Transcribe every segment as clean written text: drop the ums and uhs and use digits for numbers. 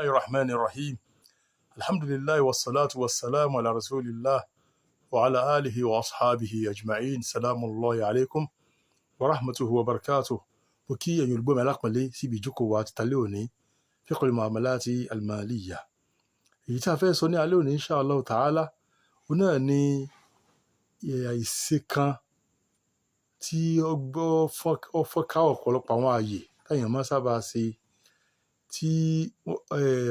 Rahman Rahim. Alhamdulillahi wassalatu wassalamu ala rasulillah wa ala alihi wa ashabihi ajma'in. Salamullahi alaikum wa rahmatuhu wa barakatuh. Mo kí ẹ̀yin olùgbọ́ mi alápọ̀nlé síbi ìjókòó wa ti talẹ́ òní, fiqhul muamalati almaliya. Èyí tí a fẹ́ sọ ní alẹ́ òní, insha Allah ta'ala, òun náà ni àìṣe kan tí ó gbọ́ ó fọ́nká ọ̀pọ̀lọpọ̀ àwọn ààyè táwọn máa ń sábà ṣe, tí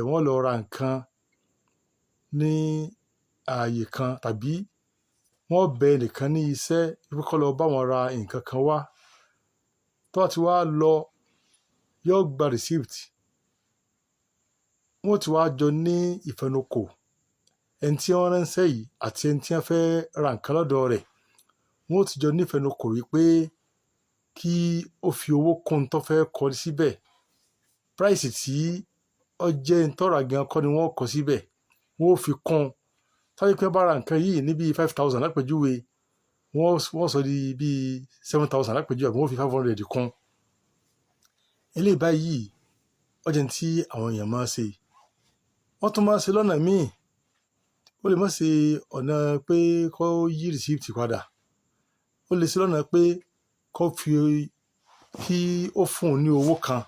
wọ́n lọ ra nǹkan ní ààyè kan tàbí wọ́n bẹ ẹnìkan ní iṣẹ́ wípé kó lọ bá wọn ra nǹkan kan wá. Tó bá ti wá lọ, yóò gba receipt. Wọ́n ti wá jọ ní ìfẹnukò, ẹni tí wọ́n ránṣẹ́ yìí àti ẹni tí wọ́n fẹ́ ra nǹkan lọ́dọ̀ rẹ̀. Wọ́n ti jọ ní ìfẹnukò wípé kí ó fi owó kún tó fẹ́ kọ síbẹ̀. Price tí ó jẹ́ ń tọ́ra gan kọ́ ni wọ́n kọ síbẹ̀. Wọ́n ó fi kún. Tó bá jẹ́ pé wọ́n bá ra nǹkan yìí ní bí 5,000 lápèjúwe, wọ́n sọ di bí 7,000 lápèjúwe, àbí wọ́n fi 500 kún. Eléyìí báyìí, ó jẹ́ ohun tí àwọn èèyàn máa ń ṣe. Wọ́n tún máa ń ṣe lọ́nà míì. Ó lè má ṣe ọ̀nà pé kó yí receipt padà. Ó lè ṣe lọ́nà pé kó fi kí ó fún un ní owó kan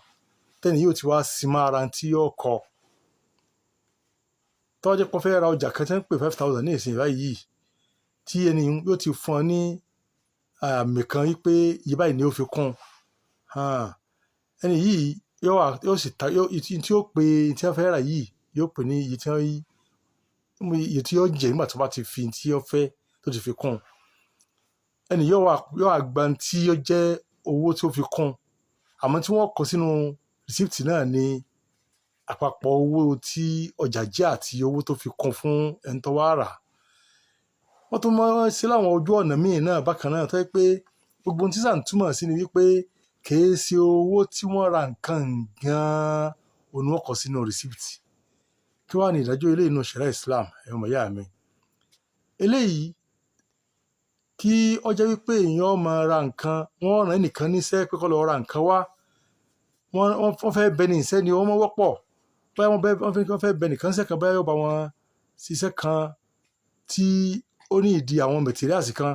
tẹ́ni yóò ti wá sí mọ́ ara tí yóò kọ. Tó bá jẹ́ pé wọ́n fẹ́ ra ọjà kan tí wọ́n ń pè 5,000 ní ìsìn báyìí, tí ẹni yóò ti fún ọ ní àmì kan wípé iye báyìí ni ó fi kún. Ẹni yìí yóò wá, yóò sì ta, yóò, tí ó pe tí wọ́n fẹ́ rà yìí yóò pè ní iye tí wọ́n, iye tí ó jẹ́ nígbà tí wọ́n bá ti fi tí ó fẹ́ tó ti fi kún. Ẹni yóò wá gba tí ó jẹ́ owó tí ó fi kún. Àmọ́ tí wọ́n kọ sínú receipt náà ní àpapọ̀ owó tí ọjà jẹ́ àti owó tó fi kún fún ẹni tó wá rà. Wọ́n tún máa ń ṣe láwọn ojú ọ̀nà míì náà bákan náà, tó jẹ́ pé gbogbo ohun tí sà ń túmọ̀ sí ni wípé kì í ṣe owó tí wọ́n ra nǹkan gan-an òun ni wọ́n kọ sínú receipt. Kí wá ní ìdájọ́ eléyìí nínú ṣẹ̀ríà Islam, ẹ̀yin ọmọ ìyá mi? Eléyìí kí ó jẹ́ wípé èèyàn máa ra nǹkan, wọ́n rán ẹnìkan níṣẹ́ pé kó lọ ra nǹkan wá. Wọ́n fẹ́ bẹ ní iṣẹ́ ni wọ́n máa wọ́pọ̀. Bóyá wọ́n fẹ́ bẹ ẹnìkan níṣẹ́ kan, bóyá yóò bá wọn ṣiṣẹ́ kan tí ó ní ìdí àwọn materials kan.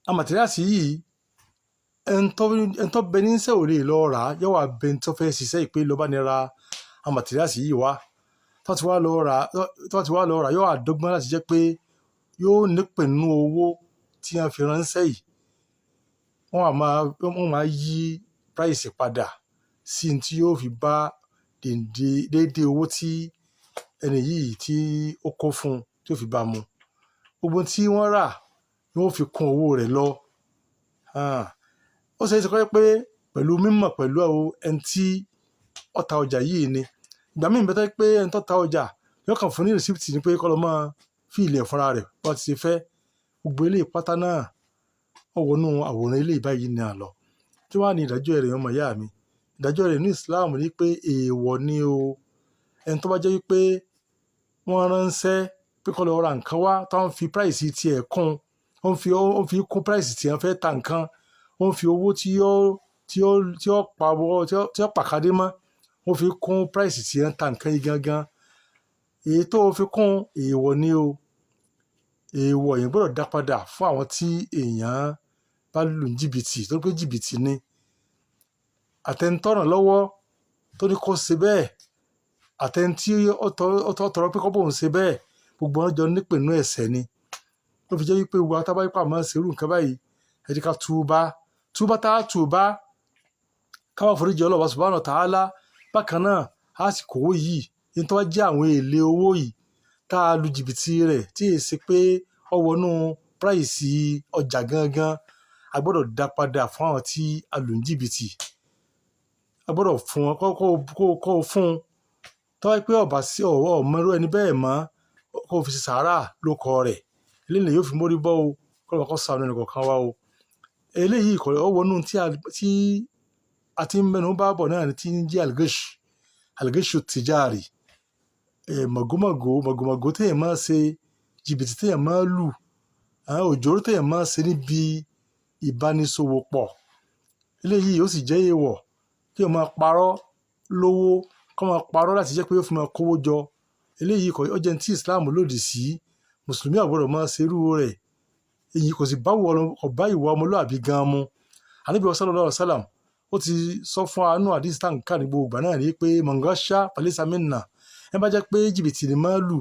Àwọn materials yìí, ẹni tó bẹ ní iṣẹ́ ò lè lọ rà á, yóò wá bẹ ẹni tó fẹ́ ṣiṣẹ́ yìí pé lọ bá ní ra àwọn materials yìí wá. Tó bá ti wá lọ rà, tó bá ti wá lọ rà, yóò wá dọ́gbọ́n láti jẹ́ pé yóò nípìn nínú owó tí wọ́n fi ránṣẹ́ yìí. Wọ́n máa yí price padà sí ohun tí yóò fi bá déédé owó tí ẹni yìí tí ó kó fún un tí ó fi bá mu. Gbogbo ohun tí wọ́n rà ni wọ́n fi kún owó rẹ̀ lọ. Ó ṣe é ṣe kó jẹ́ pé pẹ̀lú mímọ̀ pẹ̀lú ẹni tí ó ta ọjà yìí ni. Ìgbà míì ń bẹ tó jẹ́ pé ẹni tó ta ọjà yóò kàn fún ní receipt ni pé kó lọ máa fill ẹ̀ fúnra rẹ̀ bó ti ṣe fẹ́. Gbogbo eléyìí pátá náà ó wọnú àwòrán eléyìí báyìí náà lọ. Kí wá ní ìdájọ́ rẹ̀, ọmọ ìyá mi? Ìdájọ́ rẹ̀ ní Islam ní pé èèwọ̀ ni o. Ẹni tó bá jẹ́ wípé wọ́n ránṣẹ́ pé kó lọ ra nǹkan wá, tó ń fi price tí ẹ̀ kún, ó ń fi kún price tí wọ́n fẹ́ ta nǹkan, ó ń fi owó tí ó pa owó, tí ó pàkádé mọ́, ó fi kún price tí wọ́n ta nǹkan yìí gangan. Èyí tó fi kún, èèwọ̀ ni o. Èèwọ̀, èèyàn gbọdọ̀ dá padà fún àwọn tí èèyàn bá lù ní jìbìtì, torí pé jìbìtì ni. Àtẹni tó ràn lọ́wọ́ tó ní kó ṣe bẹ́ẹ̀, àtẹni tí ó tọrọ pé kó bóun ṣe bẹ́ẹ̀, gbogbo wọn jọ nípìn nínú ẹ̀ṣẹ̀ ni. Ló fi jẹ́ wípé gbogbo wa tá bá rí pé a máa ń ṣe irú nǹkan báyìí, ẹ jẹ́ ká túbá. Túbá tá a túbá, ká wá foríjì Ọlọ́run Subhanahu wa Ta'ala. Bákan náà, àsìkò owó yìí, ní tó bá jẹ́ àwọn èlé owó yìí tá a lu jìbìtì rẹ̀ tí è ṣe pé ó wọnú price ọjà gangan, a gbọdọ̀ dá padà fún àwọn tí a lù ní jìbìtì. A gbọdọ̀ fún wọn kó fún un. Tó bá jẹ́ pé ọ̀bà sí ọ̀wọ́ ò mọ irú ẹni bẹ́ẹ̀ mọ́, kó fi ṣe sàárà lóko rẹ̀. Eléyìí yóò fi mórí bọ́ o. K'Ọlọ́run kó ṣàánú ẹnì kọ̀ọ̀kan wa o. Eléyìí kò ó wọnú tí a ti ń mẹ́nu bá bọ̀ náà ni tí ń jẹ́ al-ghish, al-ghishu tijari. Màgòmágó, màgòmágó tí èèyàn máa ń ṣe, jìbìtì tí èèyàn máa ń lù, òjòrò tí èèyàn máa ń ṣe níbi ìbánisòwò pọ̀. Eléyìí ó sì jẹ́ èèwọ̀ kí èèyàn máa parọ́ lówó. Kó máa parọ́ láti jẹ́ pé ó fi máa kówó jọ. Eléyìí kò, ó jẹ́ ohun tí Islam lòdì sí. Mùsùlùmí ò gbọdọ̀ máa ṣe irú rẹ̀. Èyí kò sì bá ìwà, kò bá ìwà ọmọlúàbí gan mu. Ànábì sallallahu alaihi wasallam ó ti sọ fún wa nínú hadith tá ń kà ní gbogbo ìgbà náà ní pé man ghasha falaysa minna. Ẹ bá jẹ́ pé jìbìtì ni máa lù,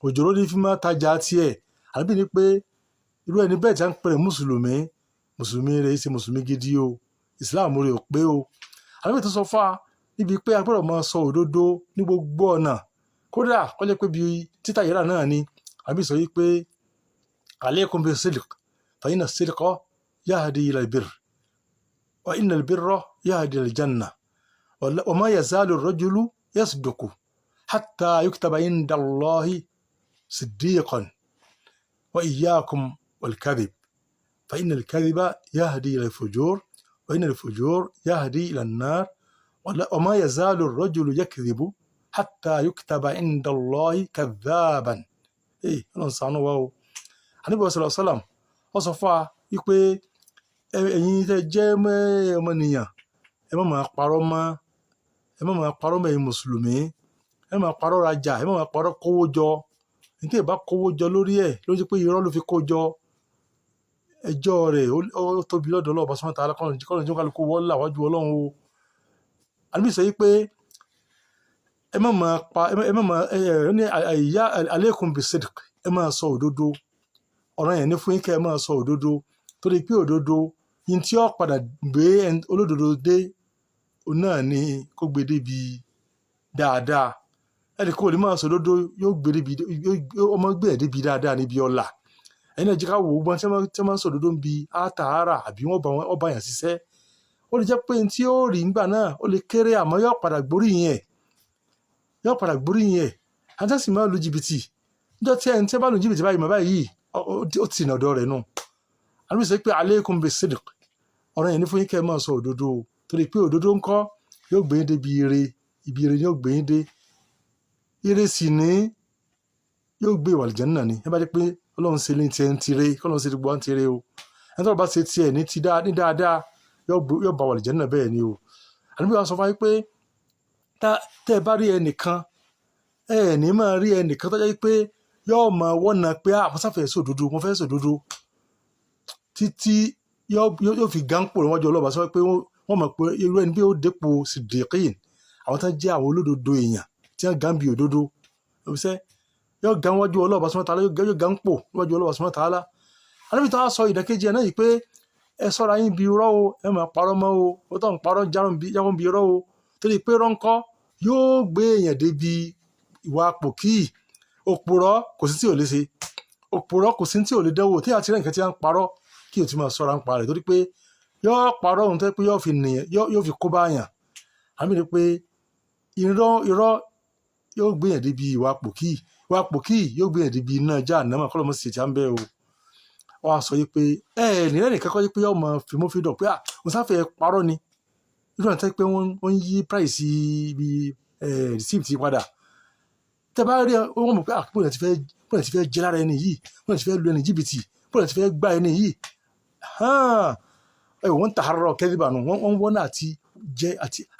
òjòrò ní fi máa tajà tiẹ̀. Ànábì ní pé irú ẹni bẹ́ẹ̀ tí a ń pè ní mùsùlùmí, mùsùlùmí rẹ̀ ṣe mùsùlùmí gidi o. Islam rẹ̀ ò pé o. Ànábì tó sọ fún wa níbi pé a gbọdọ̀ máa sọ òdodo ní gbogbo ọ̀nà. Kódà kó jẹ́ pé bí títà rírà náà ni. Ànábì sọ wípé alaykum bis-sidq fa inna as-sidqa yahdi ila al-birr wa inna al-birra yahdi ila al-jannah wa ma yazalu ar-rajulu yasduqu hatta yuktaba inda Allahi siddiqan wa iyyakum wal-kadhib fa inna al-kadhiba yahdi ila al-fujur wa inna al-fujur yahdi ila an-nar wa ma yazalu ar-rajulu yakdhibu hatta yuktaba inda Allahi kadhaban. Ee, Ọlọ́run ṣàánú wa o. Ànábì sallallahu alaihi wasallam ó sọ fún wa wípé ẹ̀yin tẹ́ jẹ́ ọmọnìyàn, ẹ má máa parọ́ mọ́, ẹ má máa parọ́ mọ́ ẹ̀yin mùsùlùmí, ẹ má máa parọ́ rajà, ẹ má máa parọ́ kówó jọ. Ní tí ẹ bá kówó jọ lórí ẹ̀, ló jẹ́ pé irọ́ ló fi kó jọ. Ẹjọ́ rẹ̀ ó tóbi lọ́dọ̀ Ọlọ́run subhanahu wa ta'ala, kọ́lọ́run jẹ́ kálukú wọ́n là wájú Ọlọ́run o. Ànábì sọ wípé ẹ má máa pa, ẹ má máa, ẹ ẹ ní àyà alaykum bis-sidq, ẹ máa sọ òdodo. Ọ̀ràn yẹn ní fún yín kí ẹ máa sọ òdodo. Torí pé òdodo, yín tí ó padà gbé olódodo dé, òun náà ni kó gbé débi dáadáa. Ẹni kò ní máa sọ òdodo, yóò gbé débi, yóò ọmọ gbé ẹ̀ débi dáadáa níbi ọlá. Ẹ̀yin náà jẹ́ ká wò ó gbọ́n tí wọ́n máa ń sọ òdodo ń bi àtàárà àbí wọ́n bá wọn, wọ́n bá yàn ṣiṣẹ́. Ó lè jẹ́ pé ohun tí ó rí nígbà náà ó lè kéré àmọ́ yóò padà gbóríyìn ẹ̀. Yóò padà gbóríyìn ẹ̀. Àwọn tí wọ́n sì máa ń lu jìbìtì. Níjọ́ tí ẹni tí wọ́n bá lu jìbìtì báyìí mọ̀ báyìí, ó ti nà ọ̀dọ̀ rẹ̀ nù. Ànábì sọ pé alaykum bis-sidq. Ọ̀ràn yẹn ní fún yín kí ẹ máa sọ òdodo o. Torí pé òdodo ńkọ́ yóò gbé yín débi ire, ibi ire ni yóò gbé yín dé. Ire sì ní yóò gbé ìwà àlùjánnà ni. Ẹ bá jẹ́ pé Ọlọ́run ṣe ní tiẹ̀ ń tire, kí Ọlọ́run ṣe gbogbo wa ń tire o. Ẹni tí Ọlọ́run bá ṣe tiẹ̀ ní ti dá, ní dáadáa, yóò bá wà àlùjánnà bẹ́ẹ̀ ni o. Ànábì wa sọ fún wa pé tẹ́ ẹ bá rí ẹnìkan, ẹ ní máa rí ẹnìkan tó jẹ́ pé yóò máa wọ́nà pé mo sá fẹ́ sọ òdodo, mo fẹ́ sọ òdodo. Títí yóò fi gánpò níwájú Ọlọ́run bá sọ pé wọ́n mọ̀ pé irú ẹni bí ó dépò siddiqin, àwọn tó jẹ́ àwọn olódodo èèyàn tí wọ́n gán bí òdodo. Ṣé yóò gán wájú Ọlọ́run subhanahu wa ta'ala, yóò gánpò níwájú Ọlọ́run subhanahu wa ta'ala. Ànábì tó wá sọ ìdàkejì ẹ̀ náà yìí pé ẹ ṣọ́ra yín bí irọ́ o, ẹ máa parọ́ mọ́ o, ó tó ń parọ́ járun bí irọ́ o. Torí pé irọ́ ńkọ́ yóò gbé èèyàn débi ìwà pòkí. Òpùrọ́ kò sí tí ò lè ṣe. Òpùrọ́ kò sí tí ò lè dánwò. Tí àti rí nǹkan tí a ń parọ́ kí o ti máa ṣọ́ra ń pa rẹ̀. Torí pé yóò parọ́ ohun tó jẹ́ pé yóò fi nìyẹn, yóò fi kó bá èèyàn. Ànábì ní pé irọ́ yóò gbé èèyàn débi ìwà pòkí. Ìwà pòkí yóò gbé èèyàn débi iná jahannama, kọ́lọ́run má ṣe tí a ń bẹ́ o. Wọ́n á sọ yí pé ẹ ní ẹnìkan kọ́ yí pé yóò máa fi mú fídọ̀ pé mo sá fẹ́ parọ́ ni. Irú àwọn tó jẹ́ pé wọ́n ń yí price ibi receipt padà. Tẹ́ bá rí, wọ́n mọ̀ pé bóyá ti fẹ́ jẹ lára ẹni yìí, bóyá ti fẹ́ lu ẹni jìbìtì, bóyá ti fẹ́ gbá ẹni yìí. Hàn! Ẹ wò wọ́n ń tàárọ̀ kẹ́díbà nù, wọ́n wọ́n náà àti jẹ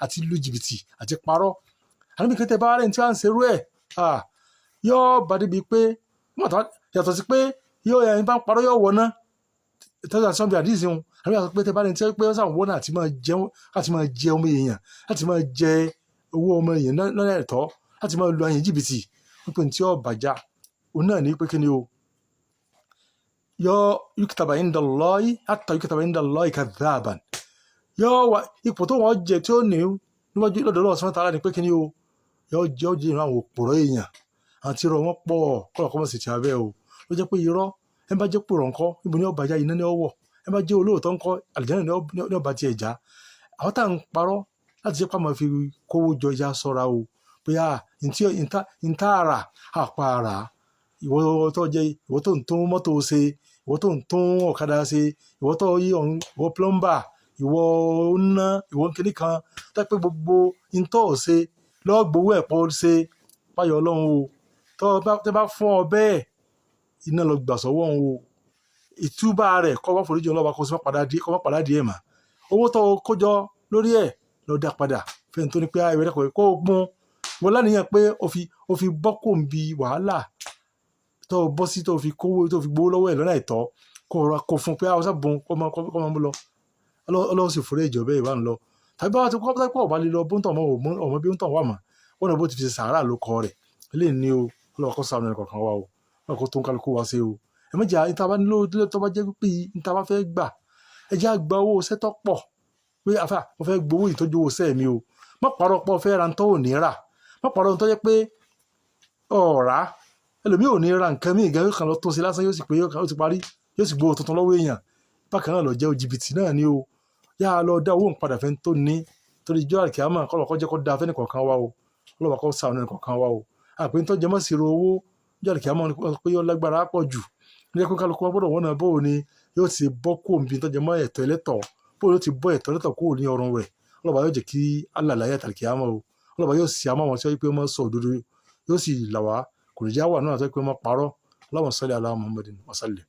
àti lu jìbìtì àti parọ́. Ànábì kí tẹ́ bá rí ẹni tí wọ́n ń ṣe irú ẹ̀, yóò bá débi pé, yàtọ̀ sí pé yóò ẹni bá ń parọ́ yóò wọná. Tẹ́lẹ̀ àti sọ́nbi àdìsí wọn. Ànábì sọ pé tẹ́ bá rí ẹni tí wọ́n sàn wọ́n náà àti máa jẹun, láti máa jẹ ọmọ èèyàn, láti máa jẹ owó ọmọ èèyàn lọ́nà ẹ̀tọ́, láti máa lu àyè jìbìtì. Wọ́n pè ní tí ó bàjá. Òun náà ní pé kí ni o? Yóò yuktaba inda Allahi hatta yuktaba inda Allahi kadhaban. Yóò wà ipò tó wọ́n jẹ tí ó ní níwájú lọ́dọ̀ Ọlọ́run subhanahu wa ta'ala ní pé kí ni o? Yóò jẹ́ ó jẹ́ ìran àwọn òpùrọ́ èèyàn. Àwọn tí irọ́ wọn pọ̀, kọ́lọ̀ kọ́ mọ̀ sí ti abẹ́ o. Ló jẹ́ pé irọ́, ẹ bá jẹ́ pòrọ̀ ńkọ́, níbo ni ó bá já iná ní ó wọ̀. Ẹ bá jẹ́ olóòótọ́ ńkọ́, àlùjánnà ní ó bá ti ẹ̀ já. Àwọn tá ń parọ́ láti jẹ́ pé a máa fi kówó jọ ya sọ́ra o. Pé ntí, ntá ara, àpá ara. Ìwọ tó jẹ́, ìwọ tó ń tún mọ́tò ṣe, ìwọ tó ń tún ọ̀kadà ṣe, ìwọ tó yí ọ̀hún, ìwọ plumber, ìwọ oná, ìwọ kíní kan. Tó jẹ́ pé gbogbo ntọ́ ò ṣe, lọ́ gbowó ẹ̀ pọ̀ ṣe, páyọ̀ Ọlọ́run o. Tẹ́ bá fún ọ bẹ́ẹ̀, iná lọ gbà sọ́wọ́ òun o. Ìtúbà rẹ̀ kọ́ wá foríjì Ọlọ́run kó sì má padà dé, kó má padà dé ẹ̀ mà. Owó tó kó jọ lórí ẹ̀ lọ dá padà. Fẹ́ni tó ní pé ìwé dẹ́kọ̀ kó o gbọ́n. Wọ́n láníyàn pé o fi bọ́ kò ń bi wàhálà tó o bọ́ sí, tó o fi kówó, tó o fi gbowó lọ́wọ́ ẹ̀ lọ́nà àìtọ́, kó o ra kó fún un pé àwọn sábà kó máa mú lọ. Ọlọ́run sì forí ìjọ bẹ́ẹ̀ ìwà ń lọ. Tàbí báwa ti kọ́ pé ọ̀bá lè lọ bóńtọ̀ ọmọ ọmọ bí ó ń tọ̀ wà mọ́ wọn náà, bó ti fi ṣe sàárà ló kọ rẹ̀ eléyìí ni o. Ọlọ́run kó ṣàánú ẹnì kọ̀ọ̀kan wa o. Ọlọ́run kó tó ń kálukú wa ṣe o. Ẹ má jẹ́ níta bá nílò tó bá jẹ́ pé níta bá fẹ́ gbà, ẹ jẹ́ á gba owó iṣẹ́ tó pọ̀ pé àfà, mo fẹ́ gbowó ìtọ́jú owó iṣẹ́ mi o. Má parọ́ pọ̀ fẹ́ ra ntọ́ ò ní rà. Má parọ́ ntọ́ jẹ́ pé ọ̀rá ẹlòmíì ò ní ra nǹkan míì gan, yóò kàn lọ tó ṣe lásán, yóò sì pé ó ti parí, yóò sì gbowó tuntun lọ́wọ́ èèyàn. Bákan náà lọ jẹ́ jìbìtì náà ni o. Yá a lọ dá owó ń padà fẹ́ tó ní torí ijó àkíyàmá. Kọ́lọ̀ kọ́ jẹ́ kó da fẹ́ni kọ̀ọ̀kan wa o. Ọlọ́wà kó ṣàánú ẹnì kọ̀ọ̀kan wa o. Àpè ń tọ́jú mọ́ sí ro owó ijó àkíyàmá pé yóò lágbára pọ̀ jù ní ẹkún. Kálukú wa gbọ́dọ̀ wọ́n náà bó o ni yóò ti bọ́ kó omi tọ́jú mọ́ ẹ̀tọ́ ẹlẹ́tọ̀, bó o yóò ti bọ́ ẹ̀tọ́ ẹlẹ́tọ̀ kúrò ní ọrùn rẹ̀. Ọlọ́wà yóò jẹ́ kí alàlàyé àtàlìkíyàmá o. Ọlọ́wà yóò sì àmọ́ àwọn tí wọ́n pé wọ́n sọ òdodo, yóò sì là wá, kò ní já wà náà tó pé wọ́n parọ́. Allahumma salli ala Muhammadin wa sallim.